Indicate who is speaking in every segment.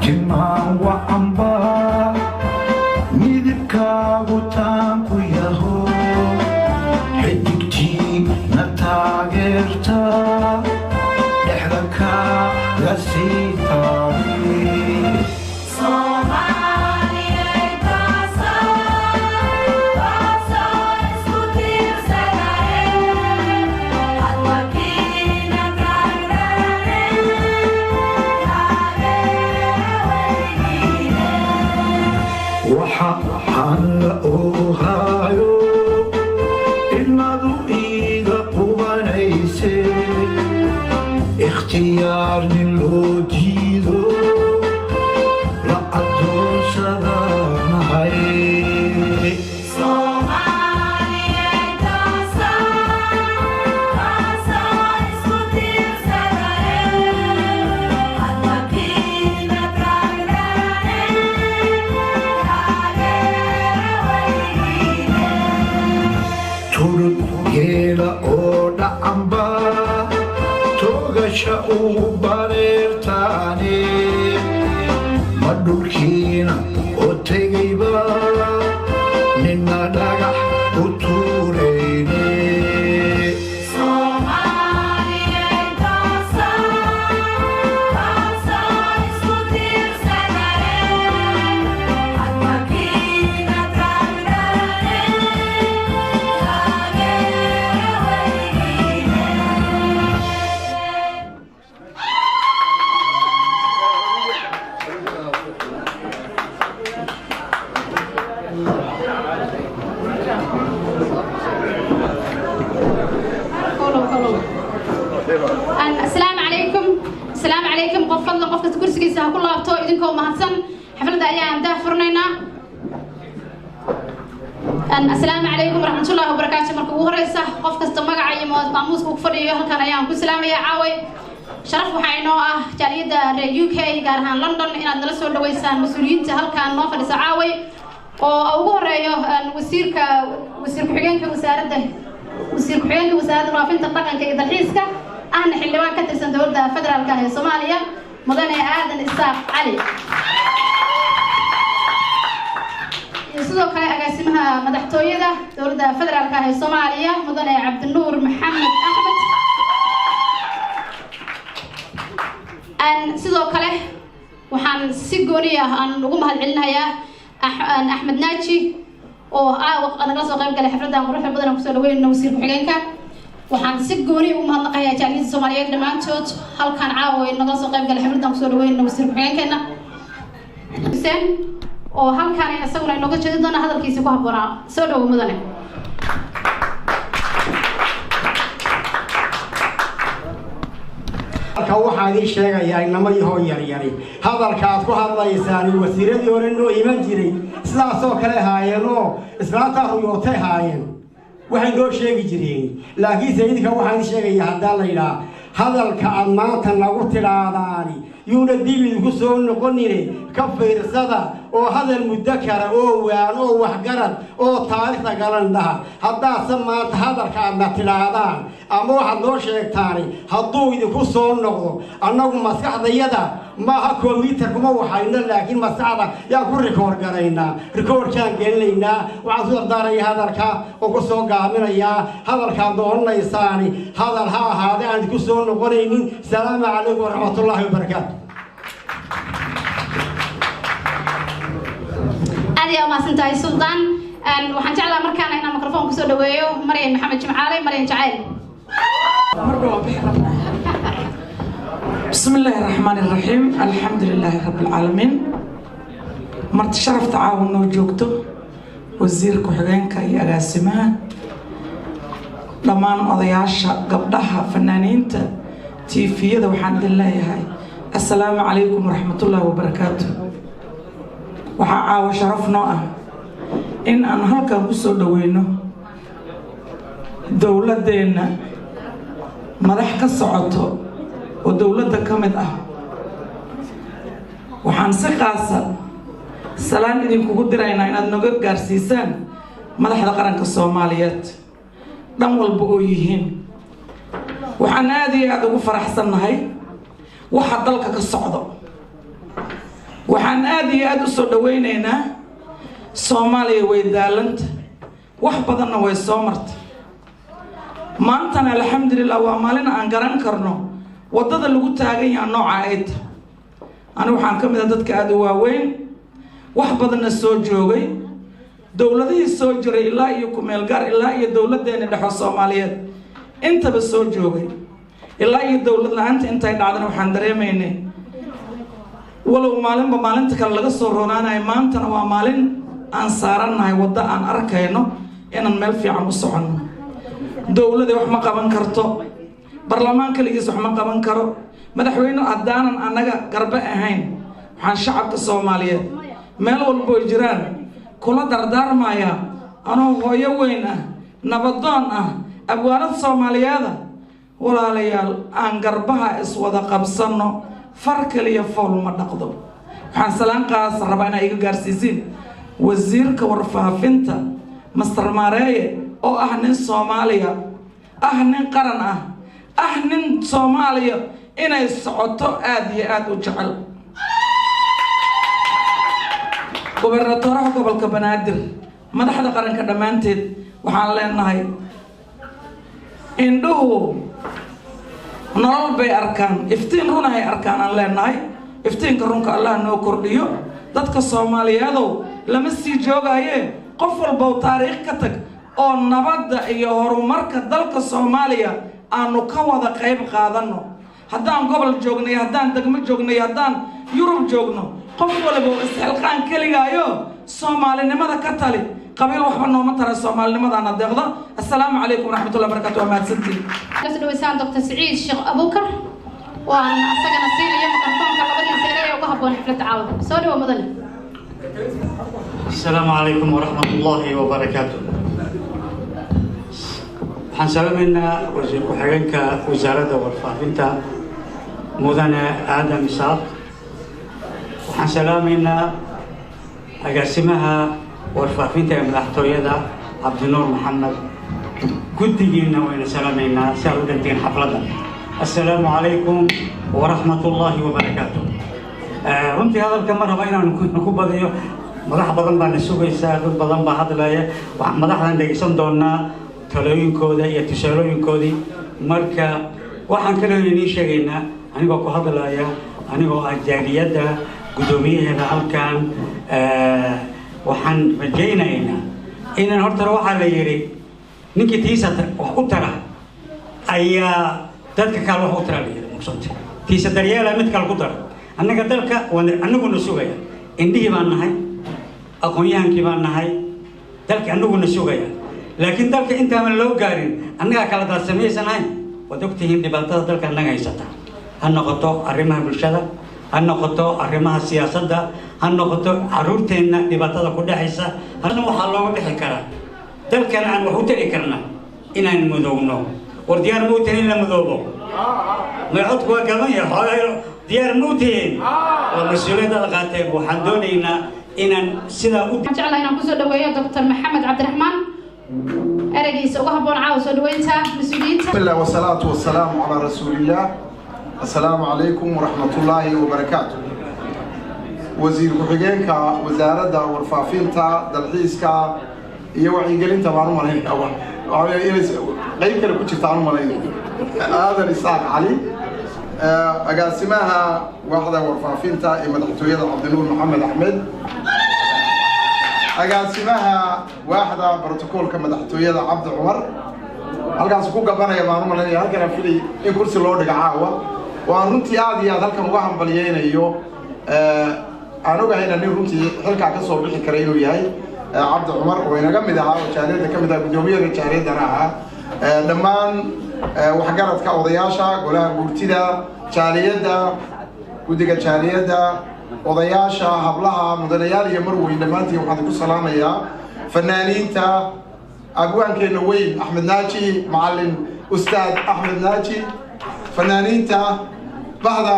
Speaker 1: Timaan wacanba midibkaagu taanku yaho, xidigtii na taageerta dhexda kaaga sii taabi.
Speaker 2: Soomaaliyay taasoo taasoo isku tiirsanaye, hadwakiina taagnane, taageera weligiine.
Speaker 1: Waxa aan la oohaayo ilmadu iiga qubanayse, ikhtiyaar nin loo diido la addoonsadanahay.
Speaker 2: Soomaaliyay taasoo taasoo isku tiirsanaye, hadwakiina taagnane, taageera weligiine.
Speaker 1: Turud geela oo dhacanba toogasha ugu bareertaane, ma dhulkiina oo tegayba nina dhagax u tuurayne.
Speaker 2: Soomaaliyay taasoo taasoo isku tiirsanaye, hadwakiina taagnane, taageera weligiine.
Speaker 3: Asalaamu calaykum, asalaamu calaykum. Qof fadlan, qof kasta kursigiisa ha ku laabto idinkoo mahadsan. Xafladda ayaan daah furnaynaa. Asalaamu calaykum waraxmatullaahi wabarakaatu. Marka ugu horeysa, qof kasta magaca iyo maamuuska uu ku fadhiyo halkan ayaan ku salaamaya. Caaway sharaf waxaa inoo ah jaaliyadda reer UK, gaar ahaan London, inaad nala soo dhaweysaan mas-uuliyiinta halkan noo fadhisa caaway, oo ugu horeeyo wasiirka, wasiir ku-xigeenka wasaaradda, wasiir ku-xigeenka wasaaradda warfaafinta, dhaqanka iyo dalxiiska, ahna xildhibaan ka tirsan dowladda federaalka ah ee Soomaaliya, mudane Aadan Isaaq Cali, iyo sidoo kale agaasimaha madaxtooyada dowladda federaalka ah ee Soomaaliya, mudane Cabdinuur Maxamed Axmed. Sidoo kale waxaan si gooni ah aan ugu mahad celinayaa Axmed Naaji oo caawa nagala soo qayb galay xafladdan quruxda badan aan kusoo dhaweynayno wasiir ku-xigeenka. Waxaan si gooni ugu mahadnaqayaa jaaliyadda Soomaaliyeed dhammaantood halkan caawa ay nagala soo qayb galay xafladdan kusoo dhaweynayno wasiir ku-xigeenkeena Xuseen, oo halkaan isaguna inooga jeedi doona hadalkiisa ku habboonaa. Soo dhawo, mudane.
Speaker 4: Halka waxaa idiin sheegayaa, inamo yahoo yaryari, hadalka aad ku hadlaysaan wasiiradii hore noo iman jiray sidaasoo kale haayeen oo islaantaa ruyootay haayeen, waxay noo sheegi jireen. Laakiinse idinka waxaan idin sheegayaa, haddaan la yidhaha hadalka aad maanta nagu tidhaahdaani yuuna dib idinku soo noqonine, ka fiirsada oo hadal muddo kara oo waan oo waxgarad oo taariikhda galan dhaha. Haddaadse maanta hadalka aadna tidhaahdaan ama waxaad noo sheegtaani hadduu idinku soo noqdo, annagu maskaxdayada maaha kombyutar kuma waxayno, laakiin maskaxda yaan ku rikoor garaynaa, rikoorkaan gelinaynaa. Waxaan ku dardaaraya hadalka oo ku soo gaaminayaa, hadalkaad doonanaysaani hadal ha ahaade aan idinku soo noqonaynin. Salaamu calaykum waraxmatullaahi wabarakaatu.
Speaker 3: Aad ayaa umahadsan tahay, Suldaan. Waxaan jeclaa markaana inaan microphone kusoo dhaweeyo Maryan Maxamed Jimcaale, Maryan Jacayl.
Speaker 5: بسم الله الرحمن الرحيم، الحمد لله رب العالمين. Marti sharafta caawa noo joogto, wasiir ku-xigeenka iyo agaasimaha, dhammaan odayaasha, gabdhaha, fanaaniinta, tiifiyada, waxaan idin leeyahay assalaamu calaykum waraxmatullaahi wabarakaatu. Waxaa caawa sharaf noo ah in aan halkan kusoo dhaweyno dowladdeenna madax ka socoto oo dowladda ka mid ah. Waxaan si qaasa salaan idinkugu diraynaa inaad naga gaarsiisaan madaxda qaranka Soomaaliyeed dhan walba oo yihiin. Waxaan aada iyo aada ugu faraxsannahay waxa dalka ka socdo. Waxaan aada iyo aada u soo dhawaynaynaa. Soomaaliya way daalanta, wax badanna way soo martay. Maantana, alxamdulilah, waa maalin aan garan karno waddada lagu taagan yaha nooca ay tahay. Ani waxaan ka mid ah dadka aada u waaweyn, wax badanna soo joogay, dowladihii soo jiray ilaa iyo kumeel gaar, ilaa iyo dowladdeeni dhexo Soomaaliyeed intaba soo joogay, ilaa iyo dowlad la-aanta intay dhacdana. Waxaan dareemaynay walow maalinba maalinta kale laga soo roonaanayo, maantana waa maalin aan saarannahay waddo aan arkayno inaan meel fiican u soconno. Dowladda wax ma qaban karto, barlamaan kaligiis wax ma qaban karo, madaxweyne haddaanan annaga garbe ahayn. Waxaan shacabka Soomaaliyeed meel walboo jiraan kula dardaarmayaa, anoo hooyo weyn ah, nabadoon ah, abwaanad Soomaaliyeeda: walaalayaal, aan garbaha iswada qabsanno, far kaliya fool ma dhaqdo. Waxaan salaan qaas rabaa inaa iga gaarsiisiin wasiirka warfaafinta, Master Maareeye, oo ah nin Soomaaliya ah, nin qaran ah, ah nin Soomaaliya inay socoto aada iyo aada u jecel. Gobernatoraha gobolka Banaadir, madaxda qaranka dhammaanteed, waxaan leenahay indhuhu nolol bay arkaan, iftiin runahay arkaan. Aan leenahay iftiinka runka Allah noo kordhiyo. Dadka Soomaaliyeedow, lama sii joogaaye, qof walbow taariikh ka tag oo nabadda iyo horumarka dalka Soomaaliya aanu ka wada qayb qaadanno. Haddaan gobol joognay, haddaan degmo joognay, haddaan Yurub joogno, qof waliba oo isxilqaan keligaayo Soomaalinimada ka tali. Qabiil waxba nooma tara, Soomaalinimadaana deeqda. Assalaamu calaykum waraxmatullahi barakatu, waa mahadsantiin.
Speaker 3: Kasoo dhaweysaan Dr. Siciid Sheekh Abuukar, waan asagana siinayo mikrofoonka labadiisa erey ee ugu habboon xafladda caawa. Soo dhawo, mudane.
Speaker 6: السلام عليكم ورحمة الله وبركاته. Waxaan salamaynaa wasiir ku-xigeenka wasaaradda warfaafinta, mudane Aadam Isaaq. Waxaan salaamaynaa agaasimaha warfaafinta ee madaxtooyada, Cabdinuur Maxamed. Guddigiinna wayna salaamaynaa si aad u dhantiin xafladda. Assalaamu calaykum waraxmat ullaahi wabarakaatu. Runtii hadalka ma raba inaan ku badiyo. Madax badan baana sugaysaa, dad badan baa hadlaya. Madaxdan dhegeysan doonaa talooyinkooda iyo tusaalooyinkoodii. Marka waxaan kaloo idiin sheegaynaa, anigoo ku hadlaya anigoo ah jaaliyadda guddoomiyaheeda halkan, waxaan rajaynaynaa inaan hortana waxaa la yidhi ninkii tiisa wax u tara ayaa dadka kale wax u tara, la yidhi muqsanta tiisa daryeela mid kale ku dara. Annaga dalka waan annaguna sugaya, indhihii baan nahay, aqoon-yahankii baan nahay, dalka annaguna sugaya. Laakiin dalka intaaman loo gaarin annagaa kala daadsamaysan ahayn. Waad ogtihiin dhibaatada dalka annaga haysata, ha noqoto arrimaha bulshada, ha noqoto arrimaha siyaasadda, ha noqoto caruurteenna dhibaatada ku dhexaysa. Hana waxaa looga bixi karaa dalkana aan wax u tari karna inaan mudowno. War diyaar ma u tihiin in la mudoobo? May codku waa gaban yahay xoogaa. Diyaar ma u tihiin? Waa mas-uuliyadda la qaateen. Waxaan doonaynaa inaan sidaa u
Speaker 3: Waxaan jeclahay inaan kusoo dhaweeyo Dr. Maxamed Cabdiraxmaan, ereygiisa ugu habboon caawa soo dhaweynta mas-uuliyiinta.
Speaker 7: بسم الله والصلاة والسلام على رسول الله. السلام عليكم ورحمة الله وبركاته. Wasiir ku-xigeenka wasaaradda warfaafinta, dalxiiska iyo wacyigelinta baan u malaynaya, waxaa inay qayb kale ku jirta aan u malaynaya, Aadan Isaaq Cali, agaasimaha waaxda warfaafinta ee madaxtooyada, Cabdinuur Maxamed Axmed, agaasimaha waaxda brotocoolka madaxtooyada, Cabdi Cumar, halkaas ku gabanaya baan u malaynaya, halkan aan filay in kursi loo dhigo caawa. Waan runtii aad iyo aad halkan uga hambalyeynayo. Aan ogahayna nin runtii xilkaa ka soo bixi kara inuu yahay Cabdi Cumar, oo inaga mid ahaa oo jaaliyadda ka mid ahaa, guddoomiyada jaaliyaddana ahaa. Dhammaan waxgaradka, odayaasha, golaha guurtida jaaliyadda, guddiga jaaliyadda, odayaasha, hablaha, mudanayaal iyo marweyn, dhammaantiin waxaan ku salaamayaa. Fanaaniinta, abwaankeenna weyn Axmed Naaji, macallin ustaad Axmed Naaji, fanaaniinta, bahda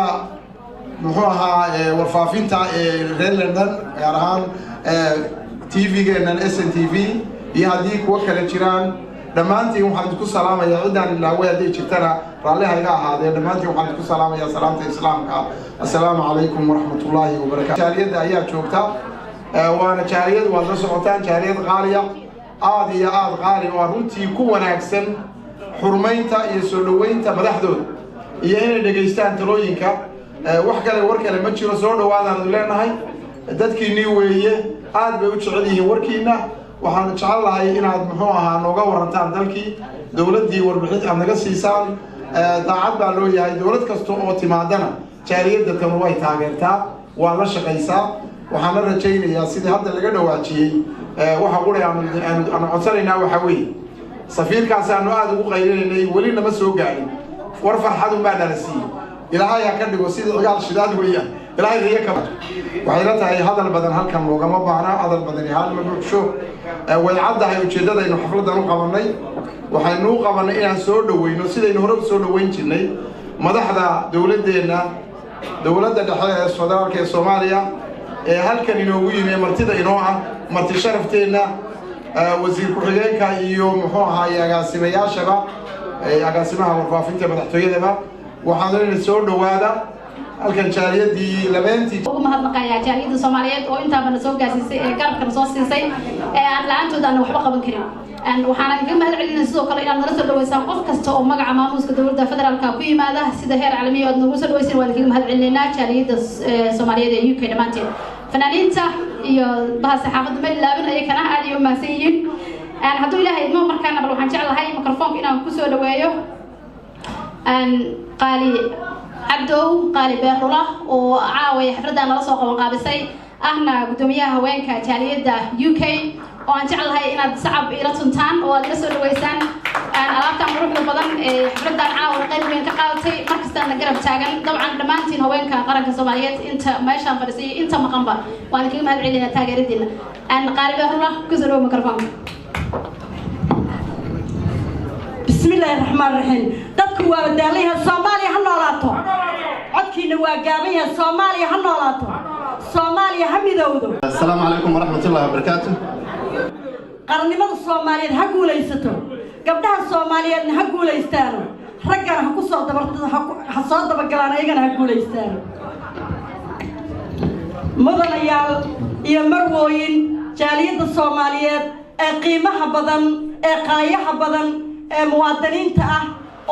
Speaker 7: muxuu ahaa warfaafinta ee reer London, gaar ahaan TV-geennan SNTV iyo haddii kuwo kale jiraan. Dhammaantiin waxaan idinku salaamayaa, ciddaan ilaaway hadday jirtana raalliha iga ahaadee, dhammaantiin waxaan idinku salaamayaa salaamta Islaamka: assalaamu calaykum waraxmatullaahi wabarakatu. Jaaliyadda ayaa joogta, waana jaaliyad waad la socotaan, jaaliyad qaaliya, aada iyo aada qaali oo runtii ku wanaagsan xurmaynta iyo soo dhoweynta madaxdooda iyo inay dhegaystaan talooyinka. Wax kale, war kale ma jiro. Soo dhawaadaan leenahay, dadkiinnii weeye, aad bay u jecel yihiin warkiina. Waxaan jecel lahay inaad, muxuu ahaa, nooga warantaan dalkii, dowladdii warbixin aad naga siisaan. Daacad baa loo yahay, dowlad kasta oo timaadana jaaliyadda tan way taageertaa, waa la shaqaysaa. Waxaan la rajaynayaa sidii hadda laga dhawaajiyey, waxa quri aanu codsanaynaa waxaa weeye safiirkaas aanu aada ugu qaylinaynay weli nama soo gaadhin. War farxadun baa nala siiyey. Ilaahay ha ka dhigo sidii cigaal shidaad weeyaan, Ilaahay riyo ka. Waxay la tahay hadal badan halkan loogama baahna, hadal badani hal ma buuxsho. Way caddahay ujeeddadaynu xafladdan u qabannay. Waxaynu u qabannay inaan soo dhoweyno, sidaynu hore u soo dhoweyn jirnay, madaxda dowladdeenna, dowladda dhexe ee federaalka ee Soomaaliya ee halkan inoogu yimi, martida inoo ah, marti sharafteenna, wasiir ku-xigeenka iyo, muxuu ahaaye, agaasimayaashaba, agaasimaha warfaafinta madaxtooyadaba. Waxaan leeyahay soo dhowaada halkan jaaliyadii labeentii.
Speaker 3: Ugu mahadnaqayaa jaaliyadda Soomaaliyeed oo intaaba na soo gaarsiisay ee garabka na soo siisay ee aan la-aantooda aan waxba qaban karin. Waxaana kaga mahad celinaya sidoo kale inaad nala soo dhaweysaan qof kasta oo magaca maamuuska dowladda federaalka ku yimaada, sida heer caalamiya aad noogu soo dhaweyseen. Waan kaga mahad celinaynaa jaaliyadda Soomaaliyeed ee UK dhammaanteed. Fanaaniinta iyo baha saxaafadda ma ilaabin, ayakana aad ay u mahadsan yihiin. Hadduu Ilaahay idmo, markaana bal waxaan jeclahay mikrofoonka inaan kusoo dhaweeyo Qaali Cabdow Qaali Beerula oo caawaya xafladdan nala soo qaban qaabisay, ahna guddoomiyaha haweenka jaaliyadda UK, oo aan jeclahay inaad sacab ila tuntaan oo aad ila soo dhaweysaan alaabtan quruxda badan ee xafladdan caawa qayb weyn ka qaadatay, markastaana garab taagan. Dabcan dhammaantiin haweenka qaranka Soomaaliyeed, inta meeshaan fadhisay iyo inta maqanba, waan kaga mahad celinaa taageeradiina. Qaali Beerula, kusoo dhawo mikrofoonka.
Speaker 8: بسم الله الرحمن الرحيم. Dadku waa daalayha. Soomaaliya ha noolaato. Codkiina waa gaaban yahay. Soomaaliya ha noolaato. Soomaaliya ha midowdo.
Speaker 9: السلام عليكم ورحمة الله وبركاته.
Speaker 8: Qarannimada Soomaaliyeed ha guulaysato. Gabdhaha Soomaaliyeedna ha guulaystaano, raggana ha ku soo dabarto, ha soo dabagalaan, ayagana ha guulaystaano. Mudanayaal iyo marwooyin, jaaliyadda Soomaaliyeed ee qiimaha badan, ee qaayaha badan, ee muwaadiniinta ah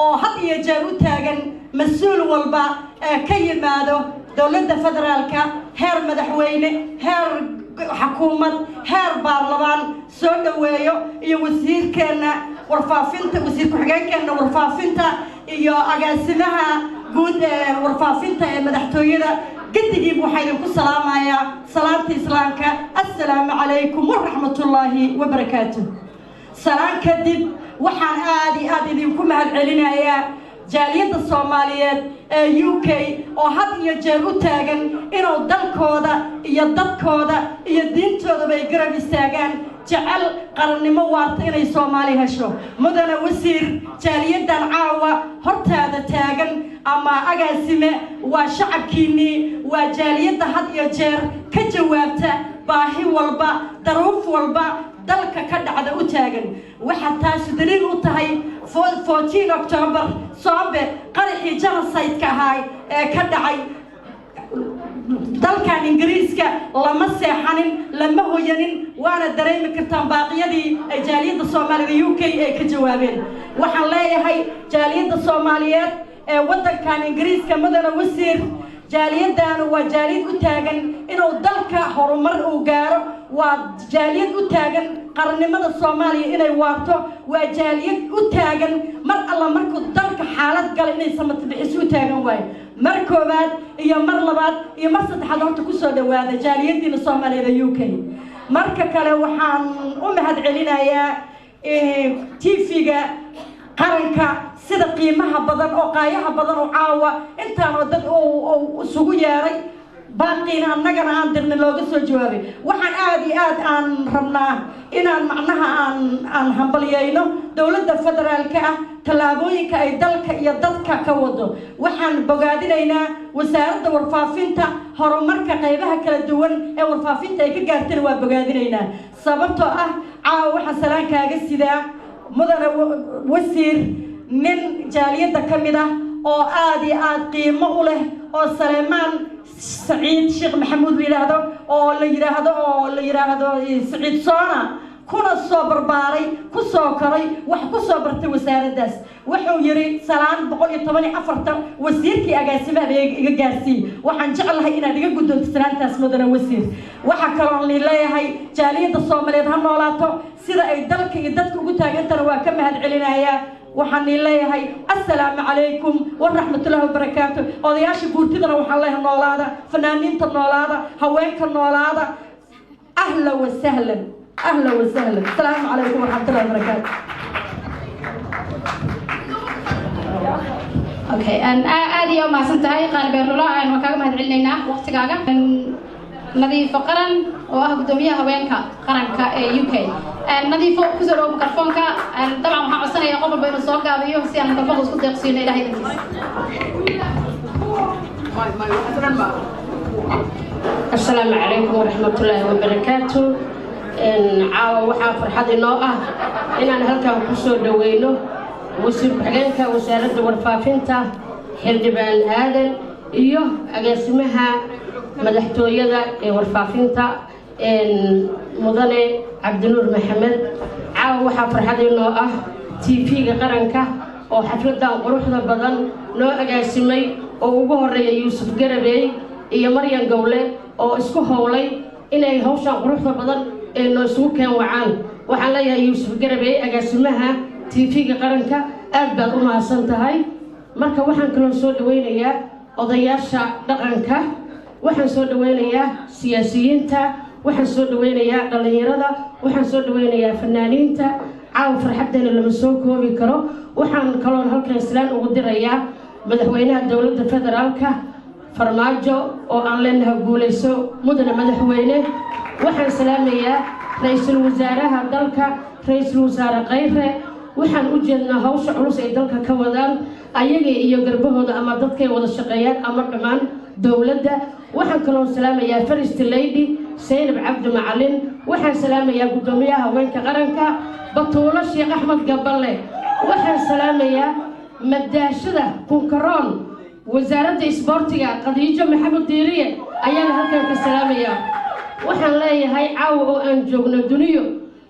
Speaker 8: oo had iyo jeer u taagan mas-uul walba ee ka yimaado dowladda federaalka, heer madaxweyne, heer xukuumad, heer baarlamaan, soo dhoweeyo, iyo wasiirkeenna warfaafinta, wasiir ku-xigeenkeenna warfaafinta iyo agaasimaha guud ee warfaafinta ee madaxtooyada, gedigiiba waxaa idinku salaamayaa salaamta Islaamka: assalaamu calaykum waraxmatullaahi wabarakaatu. Salaan kadib, waxaan aad iyo aad idinku mahad celinayaa jaaliyadda Soomaaliyeed ee UK oo had iyo jeer u taagan inuu dalkooda iyo dadkooda iyo diintoodaba ay garab istaagaan, jecel qarannimo waarta inay Soomaali hesho. Mudane wasiir, jaaliyaddan caawa hortaada taagan ama agaasime waa shacabkiinnii, waa jaaliyadda had iyo jeer ka jawaabta baahi walba, daruuf walba dalka ka dhacda u taagan. Waxaa taasu daliil u tahay 14 October, Soobe, qaraxii genocide-ka ahaa ee ka dhacay dalkan Ingiriiska. Lama seexanin, lama hoyanin, waana dareemi kartaan baaqyadii ay jaaliyadda Soomaalida UK ay ka jawaabeen. Waxaan leeyahay jaaliyadda Soomaaliyeed ee waddankan Ingiriiska, mudane wasiir, jaaliyaddaanu waa jaaliyad u taagan inuu dalka horumar uu gaaro, waa jaaliyad u taagan qarannimada Soomaaliya inay waarto, waa jaaliyad u taagan mar alla markuu dalka xaalad gala inay samata bixis u taagan waayo. Mar koowaad iyo mar labaad iyo mar saddexaad, horta kusoo dhawaada jaaliyadiina Soomaaliyeed ee UK. Marka kale, waxaan u mahad celinayaa TV-ga qaranka sida qiimaha badan oo qaayaha badan oo caawa intaanoo dad isugu yeeray, baaqiina annagana aan dirnay looga soo jawaabay. Waxaan aada iyo aad aan rabnaa inaan macnaha aan hambalyayno dowladda federaalka ah tallaabooyinka ay dalka iyo dadka ka wado. Waxaan bogaadinaynaa wasaaradda warfaafinta, horumarka qaybaha kala duwan ee warfaafinta ay ka gaartana waa bogaadinaynaa, sababtoo ah caawa waxaan salaan kaaga sidaa Mudane wasiir, nin jaaliyadda ka mid ah oo aada iyo aada qiimo u leh oo Saleemaan Saciid Sheekh Maxamuud la yidhaahdo oo la yidhaahdo Saciid Soona, kuna soo barbaaray, ku soo koray, wax ku soo bartay wasaaraddaas, wuxuu yidhi salaan 114 wasiirkii agaasimaha iga gaarsiiy. Waxaan jeclahay inaad iga guddoonto salaantaas, mudane wasiir. Waxaa kaloon lii leeyahay, jaaliyadda Soomaaliyeed ha noolaato. Sida ay dalka iyo dadka ugu taagantana waa ka mahad celinayaa. Waxaan nii leeyahay assalaamu calaykum waraxmatullahi wabarakaatu. Odayaasha guurtidana waxaan leeyahay noolaada, fanaaniinta noolaada, haweenka noolaada. Ahla wasahlan, ahla wasahlan. Asalaamu calaykum waraxmatullahi wabarakaatu.
Speaker 3: Okay, aad iyo umahadsan tahay Qaali Beerlula. Waan kaaga mahad celinaynaa waqtigaaga. Nadiifo Qaran oo ah guddoomiyaha haweenka qaranka ee UK. Nadiifo, kusoo dhawo mikrofoonka. Dabcan waxaan codsanayaa qof walba inuu soo gaabiyo si aan mikrofoonka isku deeqsiino, Ilahay dantiisa.
Speaker 10: Asalaamu calaykum waraxmatullaahi wabarakaatu. Caawa waxaa farxad inoo ah inaan halkan ku soo dhoweyno wasiir ku-xigeenka wasaaradda warfaafinta, xildhibaan Aadan, iyo agaasimaha madaxtooyada ee warfaafinta, mudane Cabdinuur Maxamed. Caawa waxaa farxad inoo ah TV-ga qaranka oo xafladan quruxda badan noo agaasimay, oo ugu horeeya Yuusuf Garabey iyo Maryan Gowle oo isku howlay inay hawshan quruxda badan ee noo isugu keen wacaan. Waxaan leeyahay Yuusuf Garabey, agaasimaha TV-ga qaranka, aad baad u mahadsan tahay. Marka waxaan kaloo soo dhaweynayaa odayaasha dhaqanka, waxaan soo dhaweynayaa siyaasiyiinta, waxaan soo dhaweynayaa dhallinyarada, waxaan soo dhaweynayaa fanaaniinta. Caawa farxaddeena lama soo koobi karo. Waxaan kaloon halkan islaan ugu dirayaa madaxweynaha dowladda federaalka, Farmaajo, oo aan leenahay guulayso, mudane madaxweyne. Waxaan salaamayaa ra-iisul wasaaraha dalka, ra-iisul wasaare Khayre. Waxaan u jeednaa hawsha culus ay dalka ka wadaan ayaga iyo garbahooda ama dadkay wada shaqeeyaan ama dhammaan dowladda. Waxaan kaloo salaamayaa First Lady Saynab Cabdi Macalin. Waxaan salaamayaa guddoomiyaha haweenka qaranka, Batuulo Sheekh Axmed Gaballe. Waxaan salaamayaa madaashada kunkaroon wasaaradda isboortiga, Khadiijo Maxamed Diiriye, ayaan halkan ka salaamayaa. Waxaan leeyahay caawa oo aan joogno duniyo,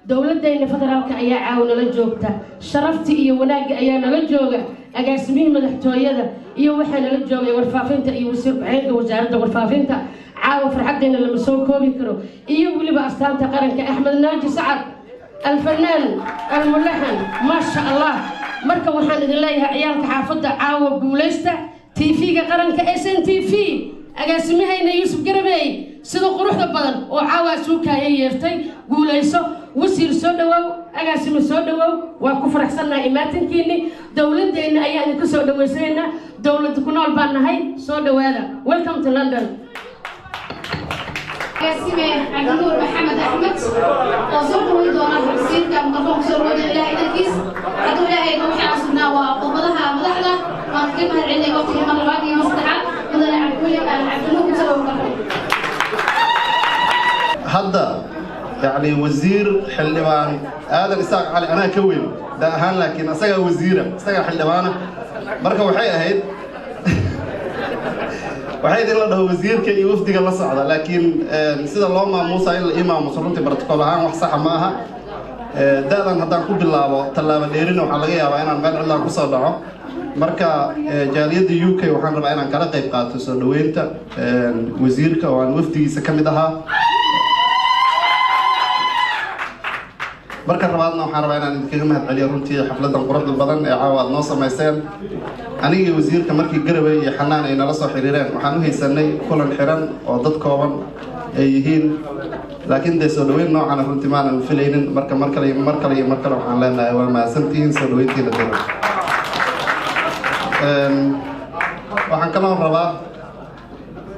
Speaker 10: dowladayna federaalka ayaa caawa nala joogta, sharaftii iyo wanaagga ayaa nala jooga, agaasimihii madaxtooyada iyo waxaa nala joogay warfaafinta iyo wasiir ku-xigeenka wasaaradda warfaafinta. Caawa farxaddayna lama soo koobi karo, iyo weliba astaanta qaranka, Axmed Naaji Sacad, alfanaan almulaxan, maasha Allah. Marka waxaan idin leeyahay, ciyaalka xaafadda, caawa guulaysta. TV-ga qaranka SNTV, agaasimahayna Yuusuf Garabey, sida quruxda badan oo caawa suukaaya yeertay, guulayso. Wasiir soo dhawow, agaasimo soo dhawow. Waa ku faraxsannahay imaatinkiinni. Dowladeenna ayaa idinka soo dhaweysanaynaa. Dowlad ku nool baan nahay. Soo dhawaada, welcome to London.
Speaker 3: Agaasime Cabdinuur Maxamed Axmed oo soo dhaweyn doona wasiirka, mikrofoonka soo dhaweyn doona, Ilahay idankiis. Hadduu Ilaahay idmo, waxaan sugnaa waa khudbadaha madaxda. Waan kaga mahad celinaya waqtiga mar labaad iyo mar saddexaad. Mudane Cabdiweli Cabdinuur, kusoo dhawow mikrafoonka.
Speaker 9: Hadda yacni wasiir xildhibaan Aadan Isaaq Cali anaa ka weyn da ahaan, laakiin asagaa wasiira, isagaa xildhibaana. Marka waxay ahayd in la dhaho wasiirka iyo wafdiga la socda, laakiin sida loo maamuusa in la ii maamuso runtii protocol ahaan wax saxa ma aha. Da-dan haddaan ku bilaabo tallaabo dheerina, waxaa laga yaabaa inaan meel cidlaan kusoo dhaco. Marka jaaliyadda UK waxaan rabaa inaan kala qayb qaato soo dhaweynta wasiirka oo aan wafdigiisa ka mid ahaa. Marka labaadna waxaan rabaa inaan idinkaga mahad celiyo runtii xafladan quruxda badan ee caawa aad noo samayseen. Aniga iyo wasiirka markii Garawey iyo Xanaan ay nala soo xiriireen, waxaan u haysanay kulan xiran oo dad kooban ay yihiin, laakiin dee soo dhaweyn noocana runtii maanan filaynin. Marka mar kale iyo mar kale iyo mar kale waxaan leenahay waa mahadsantihiin soo dhaweyntiina diran. Waxaan kaloo rabaa,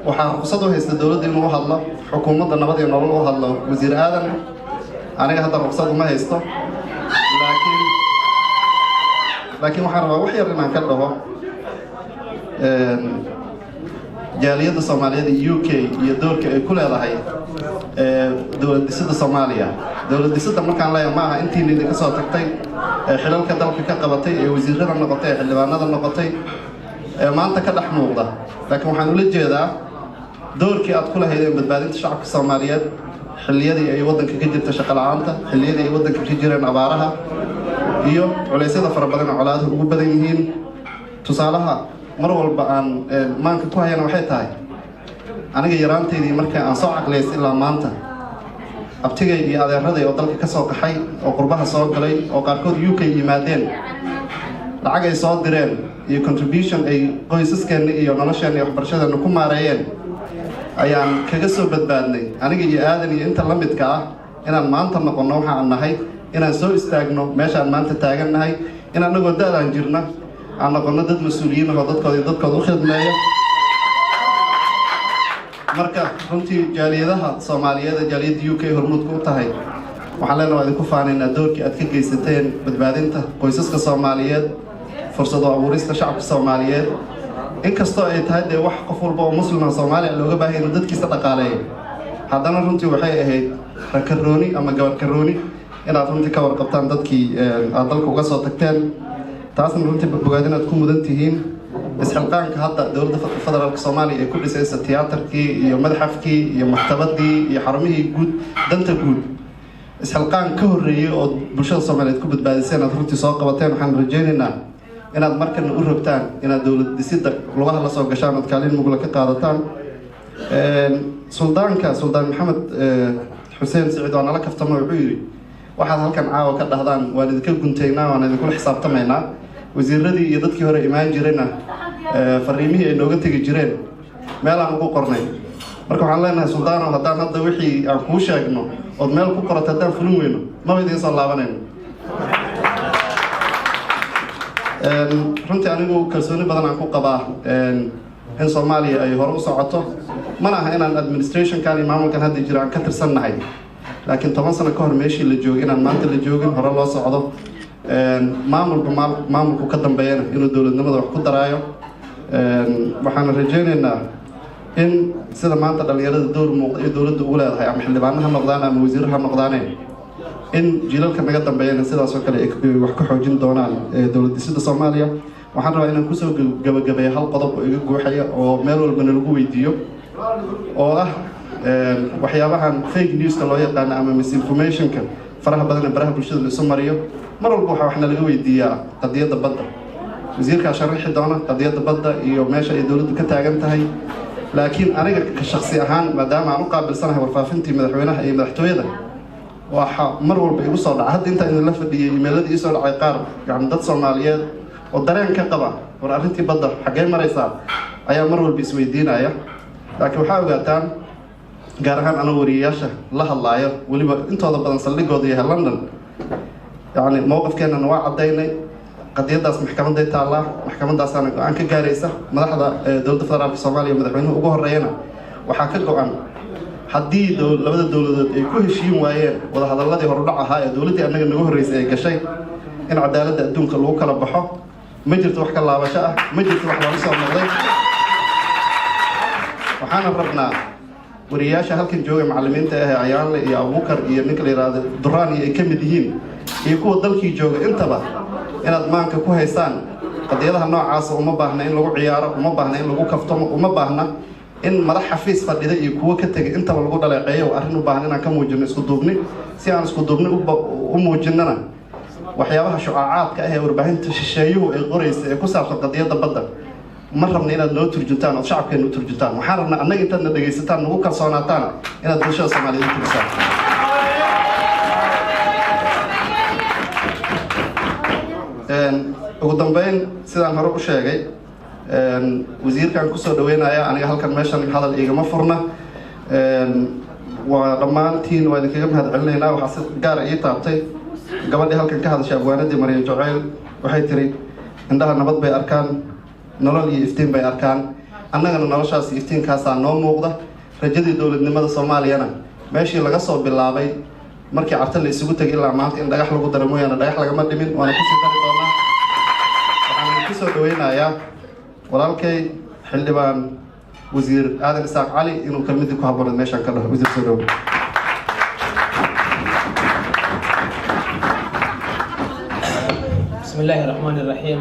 Speaker 9: waxaa ruqsad u haysta dowladda inuu u hadlo, xukuumadda Nabad iyo Nolol u hadlo wasiir Aadan. Aniga hadda ruqsad uma haysto, laakiin waxaan rabaa wax yar inaan ka dhaho jaaliyadda Soomaaliyeed ee UK iyo doorka ay ku leedahay dowlad dhisidda Soomaaliya. Dowlad dhisidda markaan leeyahay, ma aha intiina idinka soo tagtay. Ee xilalka dalka ka qabatay, ee wasiirada noqotay, ee xildhibaanada noqotay, ee maanta ka dhex muuqda. Laakiin waxaan ula jeedaa doorkii aad ku lahaydeen badbaadinta shacabka Soomaaliyeed xilliyadii ay waddanka ka jirta shaqo la'aanta, xilliyadii ay waddanka ka jireen abaaraha iyo culeysyada fara badan oo colaaduhu ugu badan yihiin. Tusaalaha mar walba aan maanka ku hayana waxay tahay, aniga yaraantaydii marka aan soo caqliyays ilaa maanta, abtigay iyo adeeraday oo dalka ka soo qaxay oo qurbaha soo galay oo qaarkood UK yimaadeen, lacag ay soo direen iyo contribution ay qoysaskeenna iyo nolosheenna iyo waxbarashadeenna ku maareeyeen ayaan kaga soo badbaadnay, aniga iyo Aadan iyo inta la midka ah, inaan maanta noqonno waxa aan nahay, inaan soo istaagno meeshaan maanta taagan nahay, in annagoo da'daan jirna aan noqonno dad mas-uuliyiin ahoo dadkooda iyo dadkooda u khidmeeya. Marka runtii jaaliyadaha Soomaaliyeed ee jaaliyadda UK hormuudka u tahay, waxaan leenahay waa idinku faanaynaa doorkii aad ka geysateen badbaadinta qoysaska Soomaaliyeed, fursado abuurista shacabka Soomaaliyeed. Inkastoo ay tahay dee wax qof walba oo Muslima Soomaaliya looga baahaya inuu dadkiisa dhaqaaleeyo, haddana runtii waxay ahayd rakarooni ama gabarkarooni inaad runtii ka warqabtaan dadkii aad dalka uga soo tagteen. Taasna runtii bogaad inaad ku mudan tihiin. Isxilqaanka hadda dowladda federaalka Soomaaliya ay ku dhisaysa tiyaatarkii iyo madxafkii iyo maktabadii iyo xarumihii guud, danta guud, isxilqaan ka horreeyey oo bulshada Soomaaliyeed ku badbaadiseen aad runtii soo qabateen. Waxaan rajaynaynaa inaad markana u rogtaan inaad dowlad dhisidda lugaha la soo gashaan ood kaalin mugla ka qaadataan. Suldaanka, Suldaan Maxamed Xuseen Siciid, waa nala kaftamo. Wuxuu yidhi, waxaad halkan caawa ka dhahdaan waan idinka guntaynaa, waan idinkula xisaabtamaynaa. Wasiiradii iyo dadkii hore imaan jirayna fariimihii ay nooga tegi jireen meelaan ugu qornay. Marka waxaan leenahay, suldaano, haddaan hadda wixii aan kuu sheegno ood meel ku qorato haddaan fulin weyno, maba idiin soo laabanayno. Runtii anigu kalsooni badan aan ku qabaa in Soomaaliya ay hore u socoto. Mana aha inaan administrationkan iyo maamulkan hadda jira aan ka tirsannahay, laakiin 10 sano ka hor meeshii la joogay inaan maanta la joogin, hore loo socdo, maamulba maamulku ka dambeeyana inuu dowladnimada wax ku daraayo. Waxaana rajaynaynaa in sida maanta dhallinyarada door muuqda iyo dowladda ugu leedahay, ama xildhibaano ha noqdaan ama wasiirro ha noqdaane, in jiilalka naga dambeeyana sidaasoo kale ay wax ka xoojin doonaan dowlad dhisida Soomaaliya. Waxaan rabaa inaan kusoo gabagabeeyo hal qodob oo iga guuxaya oo meel walbana lagu weydiiyo, oo ah waxyaabahan fake newska loo yaqaano ama misinformationka faraha badan ee baraha bulshada la isu mariyo. Mar walba waxaa waxna laga weydiiyaa qadiyadda badda. Wasiirkaa sharaxi doona qadiyadda badda iyo meesha ay dowladdu ka taagan tahay, laakiin aniga ka shaksi ahaan, maadaama aan u qaabilsanahay warfaafintii madaxweynaha iyo madaxtooyada, waxa mar walba igu soo dhaca, hadda intaan idinla fadhiyay imeeladii ii soo dhacay qaar, yani dad Soomaaliyeed oo dareen ka qaba war arrintii badda xaggee maraysaa ayaa mar walba isweydiinaya. Laakiin waxaa ogaataan, gaar ahaan anoo wariyayaasha la hadlaayo, weliba intooda badan saldhigooda yahay London, yacni mowqifkeennana waa caddaynay. Qadiyaddaas maxkamaday taallaa, maxkamadaasaana go-aan ka gaaraysa. Madaxda dowladda federaalka Soomaaliya, madaxweynuhu ugu horreeyana, waxaa ka go-an haddii labada dowladood ay ku heshiin waayeen wadahadalladii horudhac ahaa ee dowladdii annaga naga horreysay ay gashay, in cadaaladda adduunka lagu kala baxo. Ma jirto wax ka laabasho ah, ma jirto wax loola soo noqday. Waxaana rabnaa wariyayaasha halkan jooga, macallimiinta ah ee Ayaanle iyo Abuukar iyo ninka la yidhaahdo Duraan iyo ay ka mid yihiin, iyo kuwa dalkii jooga intaba, inaad maanka ku haysaan qadiyadaha noocaasa. Uma baahna in lagu ciyaaro, uma baahna in lagu kaftamo, uma baahna in madax xafiis fadhida iyo kuwo ka tegay intaba lagu dhaleeceeyo. Waa arrin u baahan inaan ka muujino isku duubni. Si aan isku duubni u muujinnana, waxyaabaha shucaacaadka ah ee warbaahinta shisheeyuhu ay qoraysa ee ku saabsan qadiyadda badda ma rabna inaad noo turjuntaan ood shacabkeena u turjuntaan. Waxaan rabnaa annaga intaad na dhegaysataan, nagu kalsoonaataan, inaad bulshada Soomaaliyeed u turjisaan. Ugu dambeyn, sidaan hore u sheegay, wasiirkan kusoo dhaweynaya. Aniga halkan meeshan hadal igama furna. Waa dhammaantiin waa idinkaga mahad celinaynaa. Waxaa si gaara ii taabtay gabadhii halkan ka hadashay, abwaanadii Maryan Jaceyl. Waxay tiri, indhaha nabad bay arkaan, nolol iyo iftiin bay arkaan. Annagana noloshaas iyo iftiinkaasaa noo muuqda. Rajadii dowladnimada Soomaaliyana meeshii laga soo bilaabay markii Carta la isugu tegay ilaa maanta, in dhagax lagu daro mooyaane dhagax lagama dhimin, waana kusii dari doonaa. Waxaan kusoo dhaweynayaa walaalkay xildhibaan wasiir Aadan Isaaq Cali inuu kelmadii ku habbooneed meeshaan ka dhaho. Wasiir, soo dhawo.
Speaker 11: Bismi illaahi raxmaani raxiim.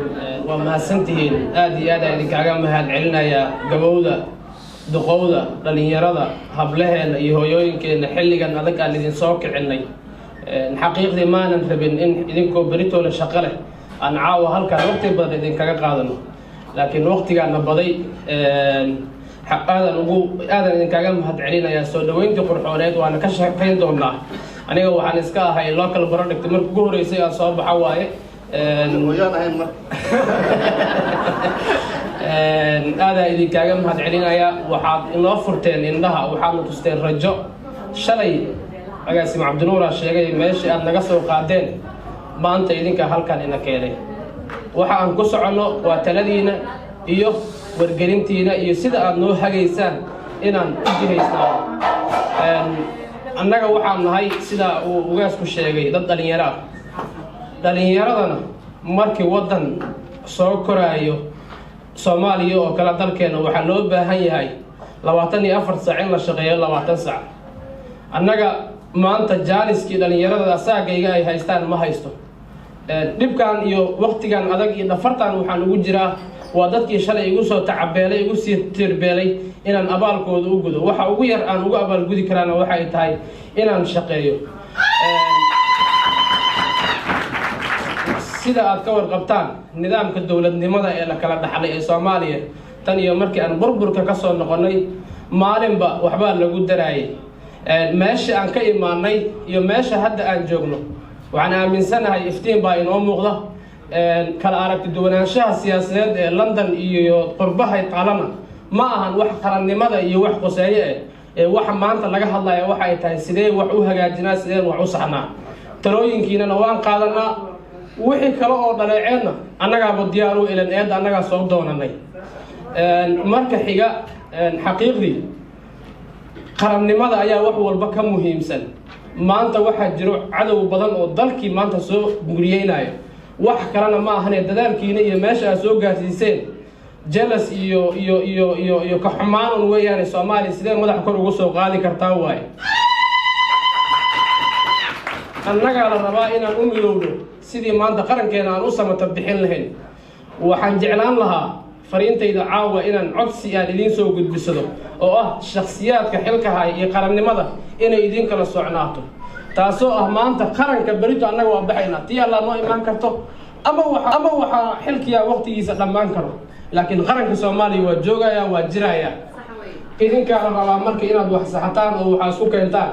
Speaker 11: Waa mahadsantihiin, aada iyo aad aan idinkaaga mahad celinayaa gabowda, duqowda, dhalinyarada, hablaheenna iyo hooyooyinkeenna. Xilligan adag aan idin soo kicinay, xaqiiqdii maanan rabin in idinkoo beritoola shaqo leh aan caawa halkaan waqti badan idinkaga qaadano, laakiin waqtigaana baday. Aadan ugu aadan idinkaaga mahad celinayaa soo dhaweyntii qurxooneed, waana ka shaqayn doonaa. Aniga waxaan iska ahay local product, marka ugu horreysay aan soo baxa waaye.
Speaker 9: Hooyaan ahayn marka.
Speaker 11: Aadaa idinkaaga mahad celinaya. Waxaad inoo furteen indhaha, waxaadna tusteen rajo. Shalay agaasim Cabdinuuraa sheegay meeshii aad naga soo qaadeen, maanta idinka halkan ina keenay. Waxa aan ku soconno waa taladiina iyo wargelintiina iyo sida aad noo hagaysaan inaan u jihaysnaano. Annaga waxaan nahay, sida uu ugaasku sheegay, dad dhalinyaro ah. Dhalinyaradana markii waddan soo koraayo, Soomaaliya oo kale, dalkeena waxaa loo baahan yahay 24 saac in la shaqeeyo, 20 saac. Annaga maanta jaaniskii dhalinyarada asaagayga ay haystaan ma haysto. Dhibkan iyo waktigan adag iyo dhafartan waxaan ugu jiraa waa dadkii shalay igu soo tacabeelay, igu sii tirbeelay, inaan abaalkooda u gudo. Waxa ugu yar aan ugu abaalgudi karaana waxay tahay inaan shaqeeyo. Sida aad ka warqabtaan, nidaamka dowladnimada ee la kala dhaxlay ee Soomaaliya, tan iyo markii aan burburka ka soo noqonnay, maalinba waxbaa lagu daraayay. Meesha aan ka imaanay iyo meesha hadda aan joogno, waxaan aaminsanahay iftiin baa inoo muuqda. Kala aragti duwanaanshaha siyaasadeed ee London iyo qurbaha qalana ma ahan wax qarannimada iyo wax qoseeye eh. Ee waxa maanta laga hadlaya waxa ay tahay sidee wax u hagaajinaa, sideen wax u saxnaa. Talooyinkiinana waan qaadanaa, wixii kale oo dhaleeceenna annagaaba diyaar u ilan eedda annagaa soo doonanay. Marka xiga, xaqiiqdii qarannimada ayaa wax walba ka muhiimsan. Maanta waxaa jiro cadow badan oo dalkii maanta soo guriyeynayo. Wax kalena ma ahane dadaalkiina iyo meesha aad soo gaarsiiseen jealous iyo ka xumaanun weeyaane. Soomaaliya sidee madaxa kor ugu soo qaadi kartaa waaye? Annagaa la rabaa inaan u midowno sidii maanta qarankeena aan u samata bixin lahayn. Waxaan jeclaan lahaa fariintayda caawa inaan codsi aan idiin soo gudbisado oo ah shakhsiyaadka xilka haya iyo qarannimada inay idiin kala socnaato, taasoo ah maanta qaranka berito annaga waa baxaynaa, tii allaa noo imaan karto ama waxaa xilkiyaa waqtigiisa dhammaan karo, laakiin qaranka Soomaaliya waa joogaya, waa jiraya. Idinkaa la rabaa marka inaad wax saxataan oo waxaa isku keentaan.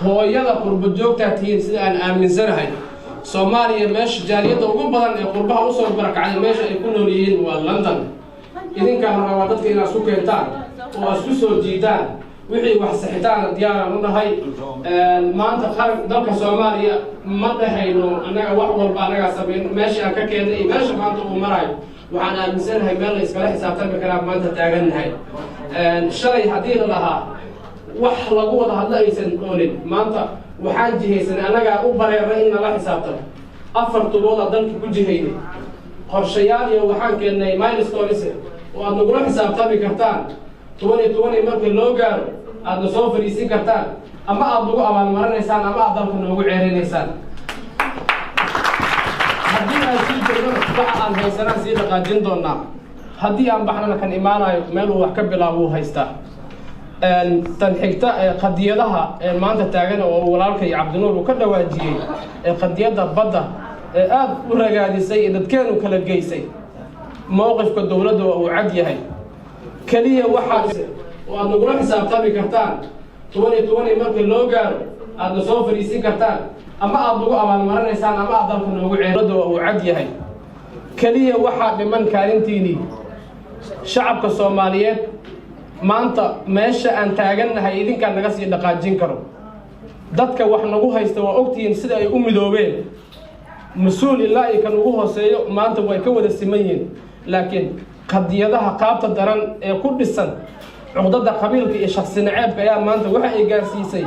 Speaker 11: Hooyada qurbo joogtaa tihiin, sida aan aaminsanahay Soomaaliya meesha jaaliyadda ugu badan ee qurbaha usoo barakacday meesha ay ku nool yihiin waa London. Idinkaa la rabaa dadka inaad isku keentaan oo aad isku soo jiidaan. Wixii wax sixitaana diyaaraan u nahay. Maanta qaran dalka Soomaaliya ma dhahayno annaga wax walba annagaa samayn. Meesha aan ka keennay iyo meesha maanta uu marayo, waxaan aaminsanahay meel la iskala xisaabtami karaa maanta taagannahay. Shalay haddii la lahaa wax lagu wada hadlo aysan oolin, maanta waxaan jihaysanay annagaa u bareernay in nala xisaabtamo. Afar tuboodaa dalka ku jihaynay, qorshayaal iyo waxaan keennay milestones oo aad nagula xisaabtami kartaan. 2020 markii loo gaaro aadna soo fadhiisin kartaan, ama aad nagu abaalmarinaysaan ama aad dalka noogu ceerinaysaan. Haddii aan sii joogno, waxa aan haysanaan sii dhaqaajin doonaa. Haddii aan baxnana, kan imaanayo meel uu wax ka bilaabo uu haystaa. Tan xigta ee qadiyadaha ee maanta taagan oo walaalkay Cabdinuur uu ka dhawaajiyey, ee qadiyadda badda ee aada u ragaadisay ee dadkeenu kala geysay, mowqifka dowladda waa uu cad yahay. Keliya waxaad oo aad nagula xisaabtami kartaan, 2020 markii loo gaaro aadna soo fadhiisin kartaan, ama aad nagu abaalmarinaysaan ama aad dalka noogu ceeladda waa uu cad yahay. Keliya waxaa dhiman kaalintiinii. Shacabka Soomaaliyeed maanta meesha aan taagannahay idinkaan naga sii dhaqaajin karo. Dadka wax nagu haysta waa ogtihiin sida ay u midoobeen. Mas-uul ilaa iyo kan ugu hooseeyo maanta way ka wada siman yihiin, laakiin qadiyadaha qaabta daran ee ku dhisan cuqdada qabiilka iyo shaksi naceebka ayaa maanta waxa ay gaarsiisay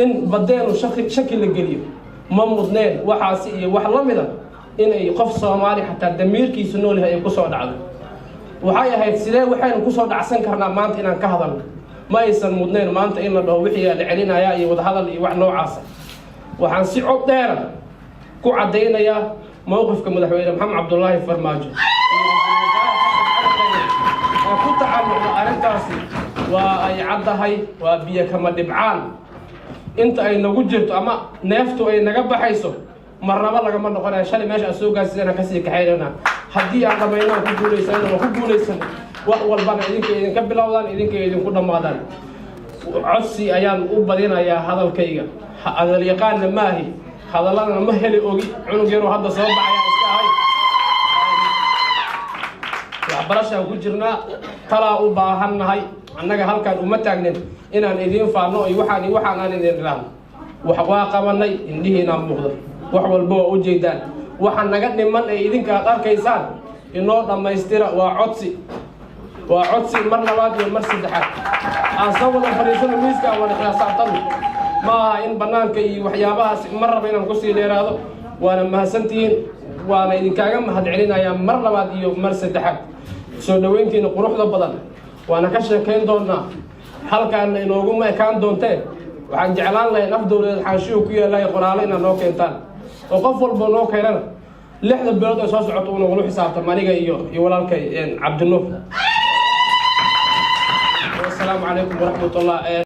Speaker 11: in badeenu shaki la geliyo. Ma mudneen waxaasi iyo wax la mida inay qof Soomaali xataa damiirkiisu nool yahay ay kusoo dhacdo. Waxay ahayd sidee waxaynu kusoo dhacsan karnaa maanta inaan ka hadalno. Ma aysan mudnayn maanta in la dhaho wixii la celinayaa iyo wadahadal iyo wax noocaasa. Waxaan si cod dheera ku caddaynayaa Mowqifka Madaxweyne Maxamed Cabdulaahi Farmaajo ee ku tacalluqda arrintaasi waa ay caddahay, waa biyo kama dhibcaan. Inta ay nagu jirto ama neeftu ay naga baxayso, marnaba lagama noqonayo. Shalay meesha aan soo gaarsiisana kasii kaxaynana. Haddii aan dhamaynaan ku guulaysanana, waa ku guulaysan. Wax walbana idinka idinka bilowdaan, idinka idinku dhammaadaan. Codsi ayaan u badinayaa hadalkayga. Hadalyaqaanna maahi, hadalladana ma heli ogi. Cunug yaroo hadda soo baxaya iska ahay, waxbarashaan ku jirnaa, talaa u baahannahay. Annaga halkaan uma taagnin inaan idiin faanno iyo waxaan iyo waxaan aan idin idhaahno. Wax waa qabanay, indhihiinaa muuqda, wax walba waa ujeedaan. Waxa naga dhiman ee idinka aad arkaysaan inoo dhammaystira. Waa codsi, waa codsi mar labaad iyo mar saddexaad. Aan soo wada fadhiisano miiska, aan wada xisaabtano. Ma aha in bannaanka iyo waxyaabahaas mar raba inaan kusii dheeraado. Waana mahadsantihiin, waana idinkaaga mahad celinayaa mar labaad iyo mar saddexaad soo dhoweyntiina quruxda badan. Waana ka sheekayn doonaa, halkaana inooguma ekaan doontee. Waxaan jeclaan lahayn af dowladeed xaanshihu ku yaallay qoraalo inaad noo keentaan, oo qof walba noo keenana 6da bilood ee soo socota uu nagula xisaabtamo, aniga iyo walaalkay Cabdinuur. Wasalaamu calaykum waraxmatullah.